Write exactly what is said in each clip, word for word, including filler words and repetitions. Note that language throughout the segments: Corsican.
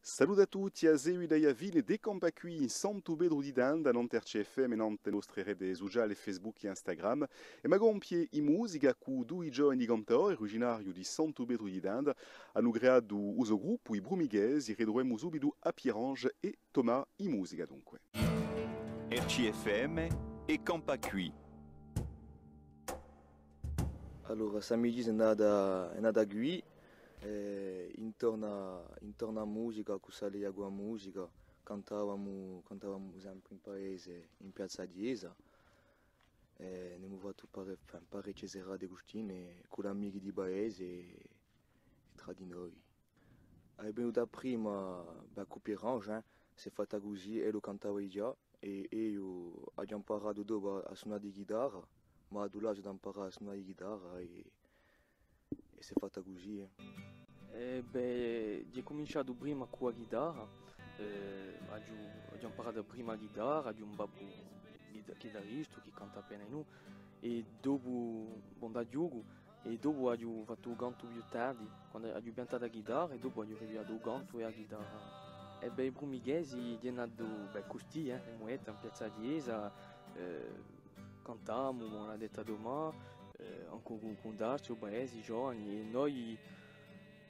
Salute à tutti, à seguitu di a fine di Campà quì in Santu Petru di Tenda, nant'à R C F M, nant'à e nostre rete suciale Facebook è Instagram. Emu à compie in musica cù dui giovani cantadori, originariu di Santu Petru di Tenda, anu creatu u so gruppu, i Brumichesi, ritruvemu subitu à Pierre-Ange è Thomas in musica dunque. R C F M è Campà quì. Allora, st'amicizia hè nata, hè nata quì, eh, intornu à, intornu à a musica, cù sta leia cù a musica, cantavamu, cantavamu sempre in paese, in piazza Chiesa, eh, n'emu fattu pare-, enfin, parechje serate custì, cù l'amichi di paese è, è trà di noi. Hè venuta prima, bè, cù Pierre-Ange, eh, s'hè fatta cusì, ellu cantava digià, è eiu aghju amparatu dopu à, à sunà di ghitarra, m'hà datu l'asgiu d'amparà à sunà di ghitarra è, è s'hè fatta cusì, eh. Eh, bè, aghju cuminciatu prima cù a ghitarra, eh, aghju, aghju amparatu prima a ghitarra, aghju un babbu ghita-, ghitaristu chì canta appena dinù, è dopu, bon, da chjucu, è dopu aghju fattu u cantu più tardi, quandu aghju piantatu a ghitarra, è dopu aghju ripigliatu u cantu è a ghitarra. È bè, i Brumichesi, hè natu, bè, custì, eh, in Muetta, in piazza Chiesa, eh, cantavamu, cum'ellu hà dettu Thomas, eh, ancu cù, cù d'altri paesi, giovani, è noi,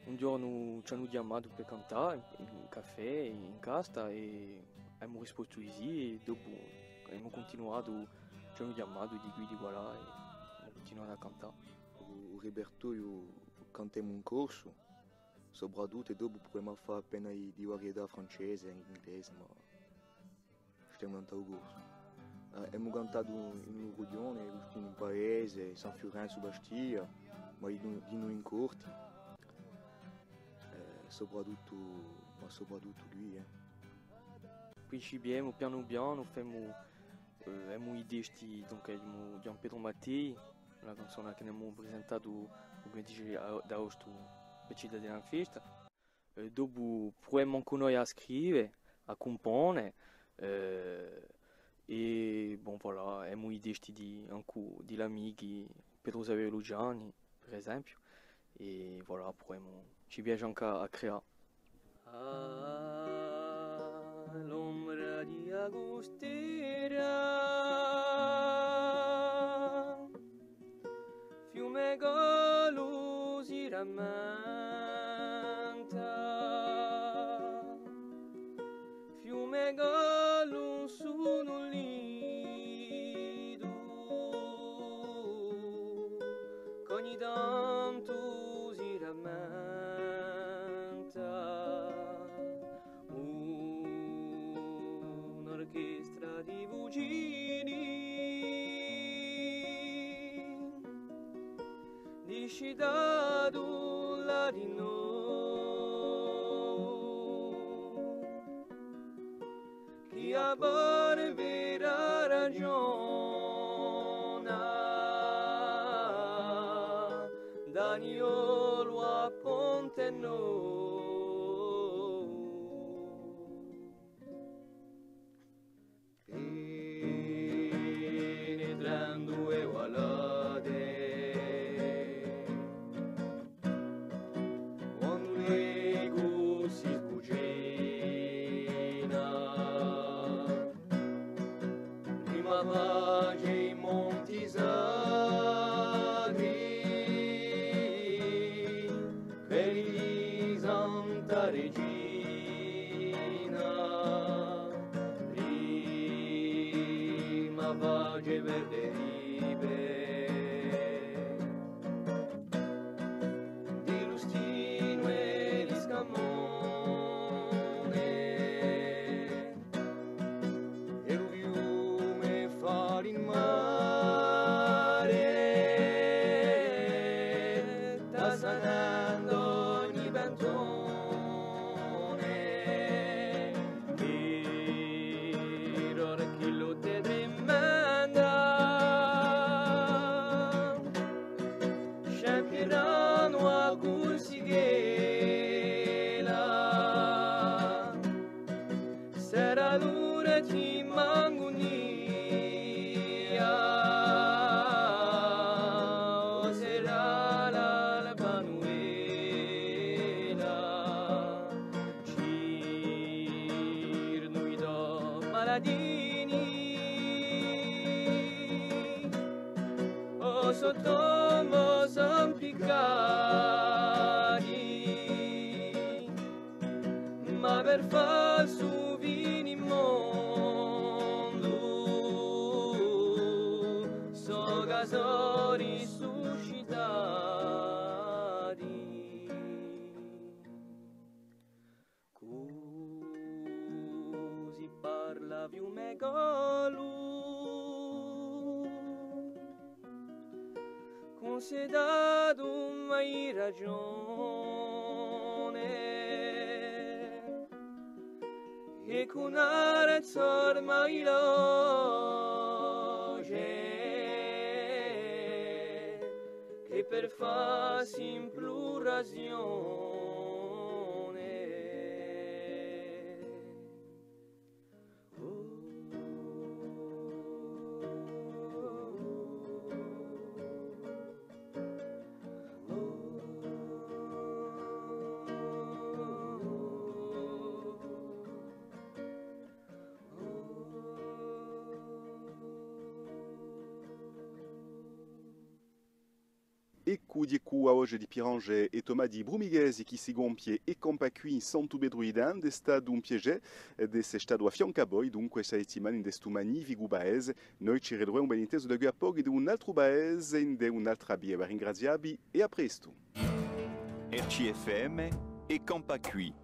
un ghjornu ci anu chjamatu per cantà in, in caffè, in casta, è emu rispostu di sì, è dopu emu cuntinuatu, ci anu chjamatu di quì, di quallà, è emu cuntinuatu à cantà. U, u ripertoriu cantemu in corsu, soprattuttu, è dopu pruvemu à fà appena di, di varietà francese, inglese, ma stemu nant'à u corsu. Eh, emu cantatu in u rughjone, custì in paese, San Fiurenzu, Bastia, ma dinù, dinù in corti. Eh, soprattuttu, ma soprattuttu quì, eh. Principiemu pianu pianu, femu, eh, emu i testi, dunque, emu Ghjuvan Petru Mattei, una canzona chì n'emu prisentatu u quindici d'aostu, per Cittadina Festa. Eh, dopu pruvemu ancu noi à scrive, à cumpone, eh, è, bon, voilà, emu i testi di, ancu di l'amichi Petru Saveriu Luciani, per esempiu, è, voilà, pruvemu, ci piace ancu à, à creà. Ah, l'ombra di a custera. Fiume caldu si rammenta, fiume caldu in sunu lidu, ch'ogni tantu si rammenta. Un'orchestra di vucini di cità di noi, chì hà per vera ragiona, da Niolu à Ponte Novu. Penetrendu e vallate, quandu l'ecu si sbucina, prima face i monti sacri, quelli di Santa Regina, prima face verde ripe di Lustinu è di Scamone. È u fiume fà in mare, tasanendu ogni ventone, di l'orchillu te trimenda, scempiranu a cursighela. Serra dura ti mangunia, o serra l'alba nuela, ci Ladini, o sottomo s'ampiccati, ma per falsu vini mondu, so casori suscitati. Cusì parla Fiumecolu, cun sè datu mai ragione, è cun arezza ormai loce, chè per fà simplurazione. Eccu, eccu, a voce di Pierangelo è Tomà di Brumighesi chì si compie È campà quì in Santu Petru di Tenda. Hè statu un piacè, eh, d'esse statu à fiancu à voi, dunque, sta settimana in stu magnificu paese. Noi ci ritruvemu, ben intesu, da quì à pocu in un altru paese, in un'altra via. Vi ringraziavi è à prestu. R C F M, È campà quì.